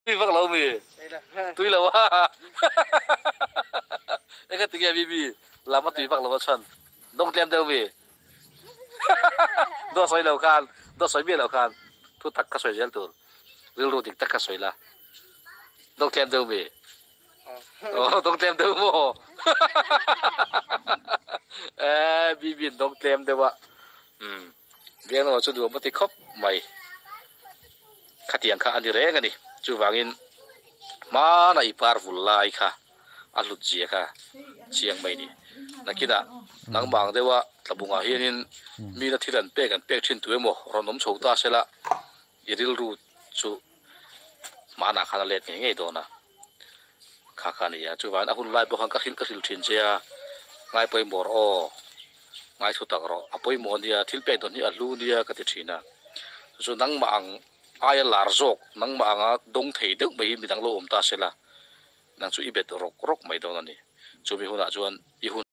Tui vak lo mi? Tui lo a. Eng ati nge Bibi lam a tui vak lo a chhan? Dawng tlem deuh mi? Dawt sawi lo khan, dawt sawi miah lo khan thu tak ka sawi zel tur. Rilru dik tak ka sawi la. Dawng tlem deuh mi? Aw dawng tlem deuh maw? Eh Bibi an dawng tlem deuh a. Umm Biangnoa chu nuam a ti khawp mai. Khatiang kha a ni reng a ni. Chuvangin hmana i par vul lai kha a hlut zia kha chiang mai ni. Nakinah nangmah ang deuha tlabungah hianin mina thil an pek an pek thin tu emaw rawn awm chho ta sela i rilru chu hmanah khan a let ngei ngei dawn a. Kha kha a ni a. Chuvangin a hun lai pawh khan ka hrilh ka hrilh thin che a, ngai pawimawh rawh aw, ngai thu tak rawh, a pawimawh ania, thil pek dawn hi a hlu nia ka ti thin a. Chu chu nangmah ang aia lar zawk, nangmah anga dawng thei deuh mai hi midang lo awm ta sela, nang chu i bet rawk rawk mai dawn a ni. Chumi hunah chuan i hun.